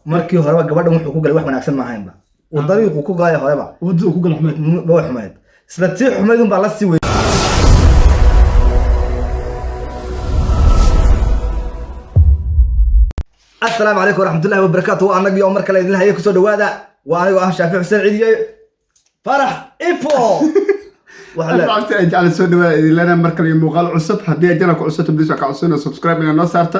Markii horeba gabadhan wuxuu ku galay wax wanaagsan ma ahaynba, uu dariiqu ku galay horeba Wadada ku gala xumeed. Waa xumayd, isla tii xumayd unbaa la sii wey. Asalaamu calaykum waraxmatullahi wabarakaatu. Waa anagii oo mar kale idin haya, kusoo dhawaada. Waa anigoo ah Shaafic Xuseen Ciidiye Farax Ifo. Waxaa Asxaabta ay jecel, soo dhawaada idin leenahay mar kale iyo muuqaal cusub. Haddii ay channelka cusub, please waxaa ka codsanaya subscribe inaa noo saarta,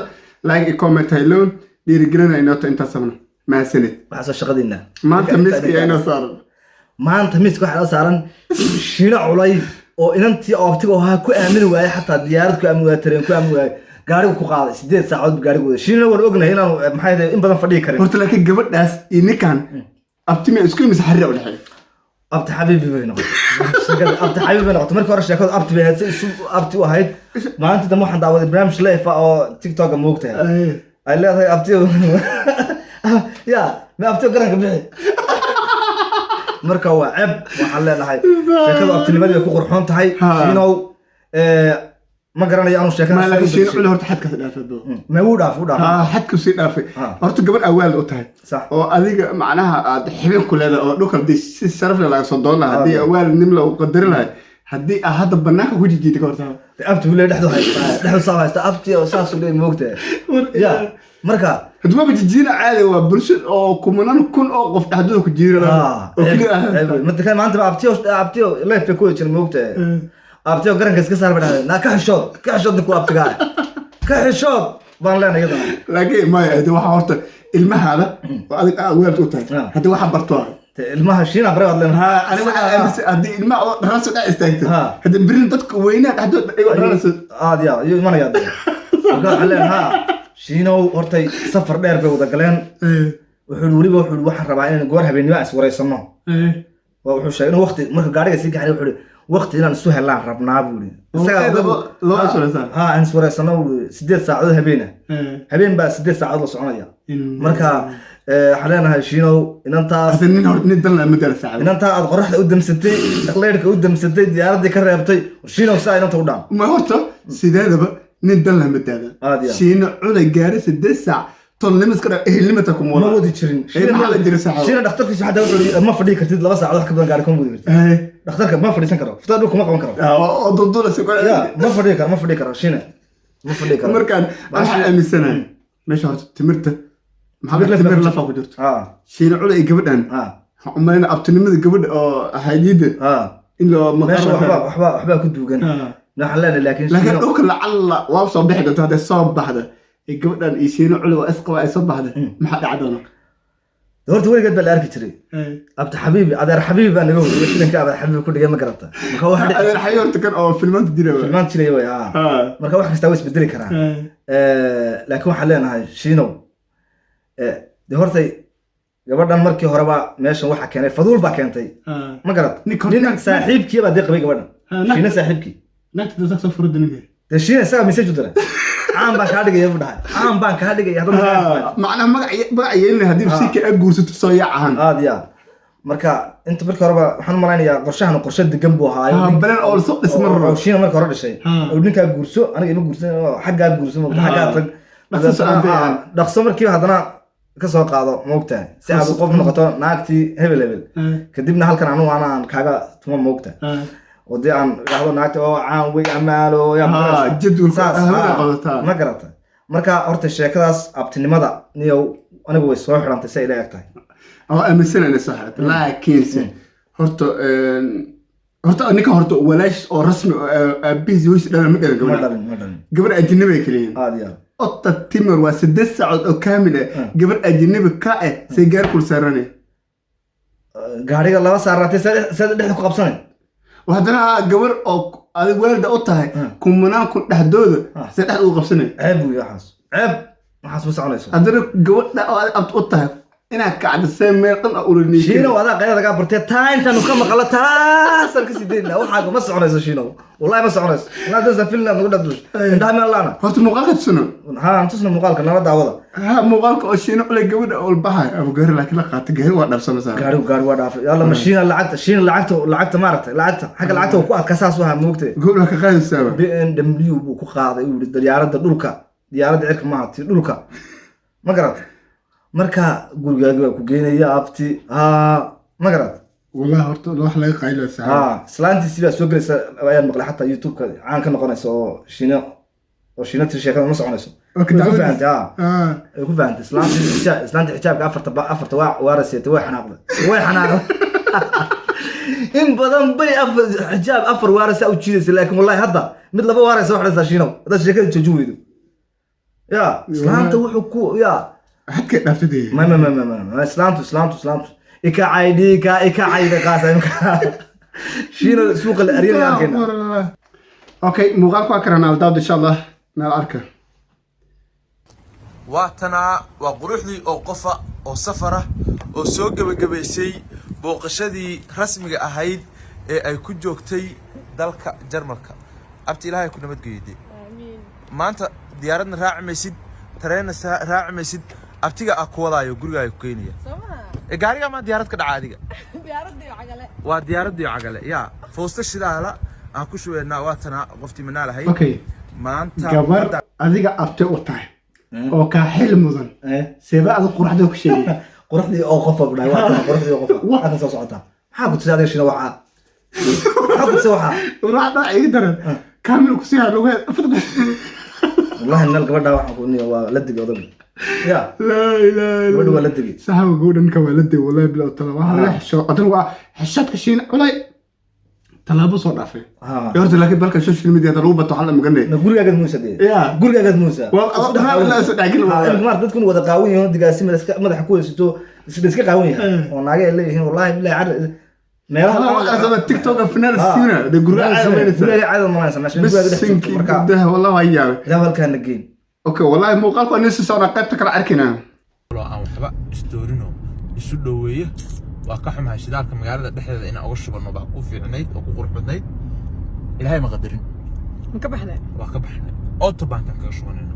like iyo comment hayloon, dhiirigelina inoo ta intaas sabna. Mahadsanid. Waxaa soo shaqadiina. Maanta miiska ayaa inoo saaran. Maanta miiska waxaa noo saaran Shiino Culay oo inantii oobtiga ahaa ku aamini waayey, xataa diyaarad ku aamini waayey, tareen ku aamini waayey, gaarigu ku qaaday 8 saacadood buu gaarigu waday. Shiinana waan ognahay inaanu maxay ahayd in badan fadhiyi karin. Horta laakiin gabadhaas iyo ninkan abtimi isku imise xariir u dhexeeya? Abti xabiibi bay noqotay sheekada, abti xabiibi bay noqotay. Markii hore sheekadu abti bay ahayd, si isu abti u ahayd. Maalintii dambe waxaan daawaday barnaamij live ah oo TikToka moogtahay ay leedahay abti ya ma abti garanka bixi. Marka waa ceeb, waxaan leenahay sheekadu abtinimadii bay ku qurxoon tahay. Shiinow ma garanayo anuu sheekada. Ma laakiin Shiino Culay horta xadkaas dhaafay bro. Ma wuu dhaaf, wuu dhaaf. Ha, xadku sii dhaafay. Horta gabadh awaal u tahay oo adiga macnaha aad xibin ku leedahay oo dhulka hadii si sharaf leh laga soo doon lahaa, haddii awaal nim lagu qadari lahay, haddii aad hadda banaanka ku jijiida ka hortaa. Abti buu leeyahay, dhexdu haystaa, dhexdu saa haysta abti oo saasuu leeyahay, moogtahay ya marka. Haddii jijiina caadi waa bulsho oo kumanaan kun oo qof dhexdooda ku jiira oo keliya ah. Madaka maanta ba abtiyo, abtiyo life bay ku wada jira moogtahay. Abtiyo garanka iska saar bay dhahdeen. Naa ka xishood, ka xishood, ninku abtigaa ka xishood baan leenahay iyadana. Laakiin maya, hadi waxaa horta ilmahaada oo adiga aad waalid u tahay, haddii waxaa barto ah. Te ilmaha Shiina bare baad leenahay. Ha, aniga waxaa aaminsan haddii ilmaha oo dharanso dhex istaagto, Ha. haddii birin dadka weynaha dhexdooda iyagoo dharanayso. Aad ya iyo imanaya dee. Marka waxaan leenahay ha Shiinow hortay safar dheer bay wada galeen. Wuxuu yidhi weliba, wuxuu yidhi waxaan rabaa inaan goor habeennimo is wareysano. Waa wuxuu sheegay inuu waqti marka gaariga sii kaxay, wuxuu yidhi waqti inaan isu helaan rabnaa buu yidhi. Isagaa Loo iswareysaa? Ha, aan iswareysano buu yidhi, 8 saacadood habeena, habeen baa 8 saacadood la soconaya. Marka waxaan leenahay Shiinow inantaas Hada nin hor nin dan lama dala saacado. Inantaa aad qoraxda u damsatay, leyrhka u damsatay, diyaaraddii ka reebtay, Shiinow saa inanta u dhaam. Ma horta sideedaba nin dan lama daada. Aad iyo aad. Shiino Culay gaari 8 saac tolnimo iska dha ehelnimata kuma Ma wada. wadi jirin. Maxaa la jira saaxiib? Shiina dhakhtarkiisu xataa wuxuu yidhi ma fadhiyi kartid 2 saacadood wax ka badan gaari kuma wadi kartid. Dhakhtarka ma fadhiisan karo, fitaa dhulka ma qaban karo. Oo duldulaysa. Ya ma fadhiyi karo, ma fadhiyi karo Shiina, ma fadhiyi karo. Markaan waxaa aaminsanahay meesha horta timirta maxaa Timir timir lafa lafa ku jirto. Shiino Culay iyo gabadhan waxaan u malaynaa abtinimada gabadha oo haydiida in loo Meesha waxba ku duugan. Waxaan leenahay laakiin laakiin Shiino dhulka lacalla waa soo bixi doonta. Hadday soo baxda ee gabadhan iyo Shiino Culay waa isqaba ay soo baxda, maxaa dhaca doona? Horta weligeed baa la arki jiray abti xabiibi, adeer xabiibi baa naga horreeyay filimka adeer xabiibi ku dhigay, ma garata? Marka wax Adeer xayo horta kan oo filmaanta jira waa. Filmaan jiray way. Marka wax kastaa way isbedeli karaa. Laakiin waxaan leenahay Shiinow de hortay gabadhan markii horeba meeshan waxaa keenay faduul baa keentay, ma garat? Nin saaxiibkii baa dee qabay gabadhan. Shiina saaxiibkii. Naagta dadka soo furada ninka. Dee Shiina isagaa message u diray, caan baan kaa dhigaya buu dhahay, caan baan kaa dhigaya hadda Macnaha magac magac yeelina haddii si ka guursato soo yaacahan. Aad iyo aad. Marka inta markii horeba waxaan u malaynayaa qorshahan qorshe degan buu ahaayo. Balan oo soo dhisma oo rabo. Shiina marka hore dhashay oo ninkaa guurso, aniga ima guursan oo xaggaa guurso moogta, xaggaa tag. Dhaqso soo Dabeetana, dhaqso markiiba haddana ka soo qaado moogtahay, si aad qof noqoto naagtii hebel hebel, kadibna halkan anugu anaan kaaga tuma moogtahay, oo dee aan idhaahdo naagta oo caan wey amaalo yaa magaraysa. Jadwalka Saas, hawada qabataa. Ma garata? Marka horta sheekadaas abtinimada niyow anigu way soo xidhantay si ay ila eg tahay. Oo aaminsan inay soo xirato, laakiinse horta horta ninka horta walaash oo rasmi oo aabihiis hooyis dhalan ma dhalan Ma gabadha. dhalin, ma dhalin. Gabadh ajnabi ay kaliyiin. Aad iyo aad. Ota timir waa 8 saacood oo kaamil ah, gabadh ajnabi ka ah say gaar kul saaranay. Gaariga laba saaraatay saad dhexda ku qabsanay. Oo haddana gabar oo adig waalida u tahay kumanaan kun dhexdooda say dhexda ugu qabsanay. Ceeb wey waxaas, ceeb waxaas, ma soconayso. Haddana gabadha oo adig abta u tahay inaad kacdo see meel dhan oo ulaniikin. Shiinow adaa qaylada kaa bartee, taa intaanu ka maqlo taasaan kasii daynaa. Waxaaga ma soconayso Shiinow, wallahi ma soconayso. Wallahi dansa filna nagu dhaddush indhaha meel laana. Horta muuqaalka tusano. Ha, aan tusna muuqaalka, nala daawada. Ha, muuqaalka oo Shiino Culay gabadha oo baxay ama gaari laakiin la qaata gaari waa dhabsanaysaa. Gaarigu gaari waa dhaafay. Yalla ma Shiina lacagta, Shiina lacagta, lacagta maaragtay, lacagta xagga lacagta uu ku adkaa saas u ahaa moogtay. Gabadha ka qaadaysaaba. BMW buu ku qaaday, uu yidhi diyaaradda dhulka, diyaaradda cirka maaha, tii dhulka, ma garatay? Marka gurigaagi baa ku geynaya, abti, ha ma garad? Wallahi horta wax laga qaylo saaxiib. Ha, islaantiisii baa soo gelaysa ayaan maqlay, xataa YouTube-ka caan ka noqonaysa oo shiino tiri sheekada ma soconayso. Okay, Way ku dacwadiis. fahantay, ha. Way ku fahantay islaantii islaantii xijaabka afarta waa waaraseetay. Way xanaaqday, way xanaaqday. In badan bay afar xijaab afar waarasa u jiidaysa, laakiin wallahi hadda mid laba waaraysa waxdhaysaa. Shiinow, haddaad sheekada joojin weydo ya islaanta wuxuu ku ya Hadkay dhaaftay dee. Ma islaantu ikacay dhiika ikacayda qaasa imka shiino suuqa la aryanaya arkayna. Okay, muuqaalku waa karanaa aldaawd, insha Allah naal arka. Waatanaa, waa quruxdii oo qofa oo safara oo soo gebagabaysay booqashadii rasmiga ahayd ee ay ku joogtay dalka Jarmalka. Abti, Ilaahay ku nabadgeeyde. Maanta diyaaradna raaci maysid, tareenna raaci maysid. Abtiga ah ku wadaayo, gurigaaga ku keenaya. Ee gaarigaa maa diyaarad ka dhaca adiga? Waa diyaaradii cagale yaa foosta shidaala aan ku shubeynaa. Waatanaa qoftii manaa lahayd Okay, maanta. Gabar adiga abte u tahay oo kaa xil mudan, seeba adiga quruxda ku sheegay? Quruxdii oo qofa ku dhahay, waa tan quruxdii oo qofa halkan soo socotaa. Maxaa ku tusay adiga, shino? Waxaa maxaa ku tusay waxaa? Quruxda iga daran kaamil ku sii lagu. Wallahi meel gabadha waxaan ku niyo waa la digay odagu ya. Laa ilaaha illa. Gabadha waa la digay. Saxaaba, gabadhanka waa la degay, wallahi bilow tala waxaa laga xisho adan waa xishoodka shiina culay tallaabo soo dhaafay. Horta laakiin balka social media lagu bato waxaa la maganay. Ma gurigaagaad muusa dee? Ya. Gurigaagaad muusa. La isu dhexgelin waa. Imika maarta dadkun wada qaawan yihiin, digaasi madaxa ku haysato, iska qaawan yahay oo naaga ay leeyihiin, wallahi billahi car meelaha. TikTok finaal siina de guriga caadi. Guriga caadi malaysa meesha guriga dhex joogto. Bisinki. Marka gudaha wallahi waa yaabay. Ilaah halkaana geyn. Okay, wallahi muuqaalku waa sii socnaa, qaybta kale arkayna. Oo aan waxba isdoorino isu dhoweeyo. Waa ka xumahay shidaalka magaalada dhexdeeda inaan uga shubano baa ku fiicnayd oo ku qurux badnayd. Ilaahay ma qadarin. Ma ka baxday? Waa ka baxnay, Autobahnkan kaga shubanayna.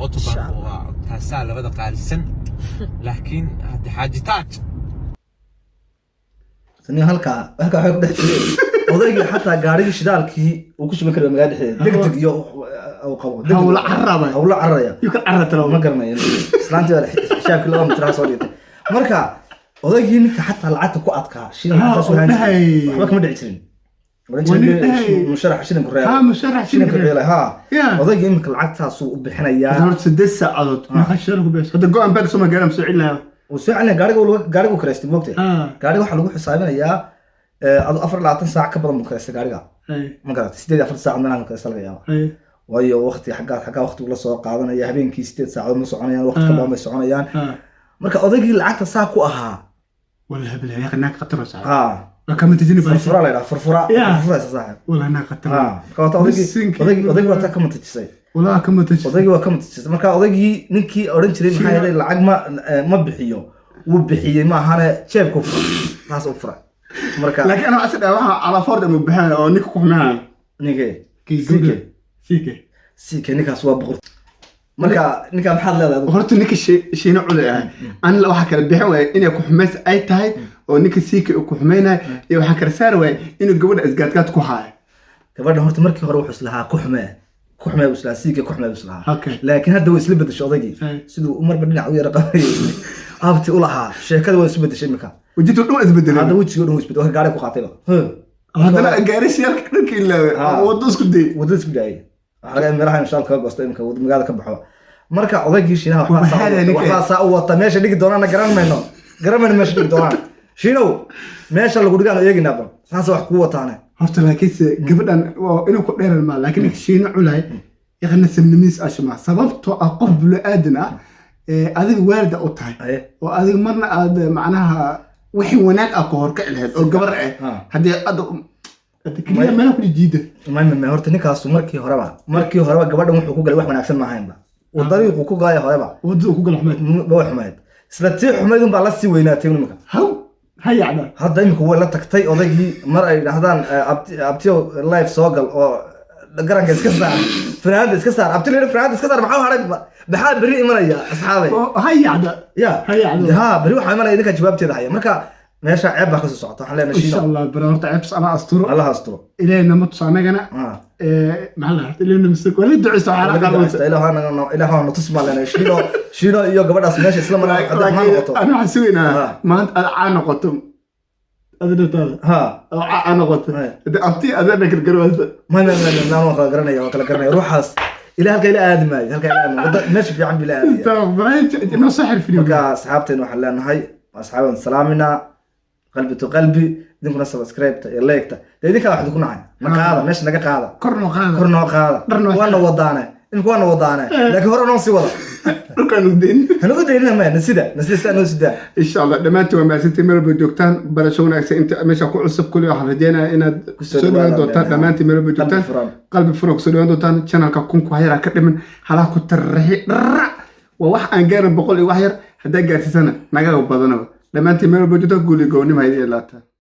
Autobahnka waa taasaa labada qaalisan, laakiin hadde xaaji taaj. Tani halkaa waxay ku dhex jireen odaygii, xataa gaarigii shidaalkii uu ku shuban karayo magaalada dhexdeeda degdeg iyo uu qabo degdeg. Hawla carrabay. Hawla cararaya. Yuu ka carra. Ma garanayo, islaantii baa xijaabkii 2 mitir soo dhigtay. Marka odaygii ninka xataa lacagta ku adkaa shilin saas u oo haan jiray. dhahay. Waxba kama dhici jirin. Oran Waa nin jiray dhahay. Musharax shilinku reeb. Ha, musharax shilinka shilinka reeb. reelay ha. Yeah. Odaygii imika lacagtaasuu u bixinayaa. Horta 8 saacadood meeqa shil ku bees hadda go-aan baag soo magaala soo celinayo. Uu soo celinaya gaariga, gaarigu karaystay moogtay. Gaariga waxaa lagu xisaabinayaa adu 24 saac ka badan buu karaystay gaariga. Ma garatay? 48 saac meelahan karaysta laga yaaba, waayo waqti xaggaa waqtigu la soo qaadanaya. Habeenkii 8 saacadood ma soconayaan, waqti ka badan bay soconayaan. Marka odaygii lacagta saa ku ahaa. Wallahi billahi ya naag khatar oo saaxiib. Ha. Waa kama tijini baa. Furfura la yidhaha, furfura. Yeah. Furfuraysa saaxib. Wallahi naag khatar. Ha, marka waata odaygii Bisinki. odaygii waa taa ka matajisay. Wallahi kama tijini. Odaygii waa ka matajisay. Marka odaygii ninkii odhan jiray maxaa yeelay lacag ma bixiyo, wuu bixiyey, ma ahane jeebku fura, taas u fura marka. Laakiin ana waxaa dhahay waxa ala ford ama bixinayo oo ninka ku xumeeyo. Ninkee? Kii CK. gabadha CK. CK ninkaas waa boqor. Marka ninkaa maxaad leedahay adigu? Horta ninka shiina culay ah anila waxaa kala bixin waaya inay ku xumays ay tahay oo ninka CK uu ku xumeynayo, iyo waxaan kala saari waaya inuu gabadha isgaadgaad ku haayo. Gabadha horta markii hore wuxuu islahaa ku xumee, ku xumee buu islahaa, CK ku xumee buu islahaa. Laakiin hadda way isla bedeshay odaygii. Siduu marba dhinac u yara qabanayay abti u lahaa, sheekada waa isu bedeshay imika. Wajidka dhan waa isbedelay. Hadda wejiga dhan wuu isbedelay, gaari ku qaatayba. Haddana gaarishiyaalka dhanka ilaaway. Waddo isku dayay. Wadada isku daayay. Waxaa laga yaabaa meelaha inshaal kaga goosto imika wada magaalada ka baxo. Marka odaygii shiinaha waxbaa Waxaa ninka- waxbaa saa u wata. Meesha dhigi doonaana garan mayno, garan mayno meesha dhigi doonaan. Shiinow, meesha lagu dhigaan eeginaa, bal saasa wax kuu wataane. Horta laakiinse gabadhan waa inuu ku dheeran maa, laakiin ninka shiina culay yaqana samnimiis ashuma, sababtoo ah qof bulu aadan ah ee adiga waalida u tahay oo adiga marna aad macnaha wixii wanaag ah ku horkaci lahayd oo gabar ah haddii hadda keliya meelaha ku jiida. May, horta ninkaasu markii horeba gabadhan wuxuu ku galay wax wanaagsan ma ahaynba. Uu dariiqu ku galay horeba. Waddada ku gala xumeed. Waa xumayd, isla tii xumayd unbaa la sii weynaatay imika. Haw ha yacda. Hadda imika way la tagtay odaygii. Mar ay dhahdaan abtiyo live soo gal oo garanka iska saar, fanaanada iska saar, abti leeyahay fanaanada iska saar, maxaa haray? Maxaa berri imanaya, asxaabay? Ha yacda. Ya. Ha yacdo. Ha, berri waxaa imanaya idinkaa jawaabteeda haya. Marka Meesha ceeb baa kasoo socota. Waxaan leenahay Insha Shiino Allah bara horta ceebs ala asturo. Allah asturo. Ilaahay nama tuso anagana. Maxaa la horta ilaahay nama sugo wala duceysto waxaa la qabanaysa. Ilaah na tus baan leenahay. Shiino, Shiino iyo gabadhaas meesha isla maraan hadday xumaan noqoto. Ana waxaan sugaynaa maanta aad caan noqoto ada naftaada oo caan noqoto. Hade abti adana gargarwaysa. Ma waan kala garanaya, waan kala garanaya ruuxaas. Ilaa halka ila aadi maayo, halka ila aadi maayo. Meesha fiican bi ila aadaya. Noo soo xir video. Marka asxaabteena waxaan leenahay, asxaaban salaamina qalbi to qalbi. Idinkuna subscribe-ta iyo like-ta dee idinkaa wax idinku nacay na qaada, meesha naga qaada. Kor noo qaada. Kor noo qaada. Dhar noo Waana wadaane imika, waana wadaane, laakiin hore noo sii wada. Dhulkaan udeyn. Hanagu daynina maya, nasida nasida sidaa noo sidaa. Insha Allah dhammaantiin waa mahadsantiin meel walba joogtaan. Barasho wanaagsan. Inta meesha ku cusub kulli waxaan rajeynayaa inaad Kusoo soo dhawaan dhawaadaan doontaan. leedahay. Dhammaantiin meel walba Qalbi joogtaan furan. Qalbi furan kusoo dhawaan doontaan channelka. 1000-ku wax yaraa ka dhiman, halaha ku tarraxi dharra waa wax aan gaarin 100 iyo wax yar. Haddaa gaarsiisana nagaga badanaba. Dhammaantiin meel walba joogtaan, guuli goonnimo haydi ilaataa.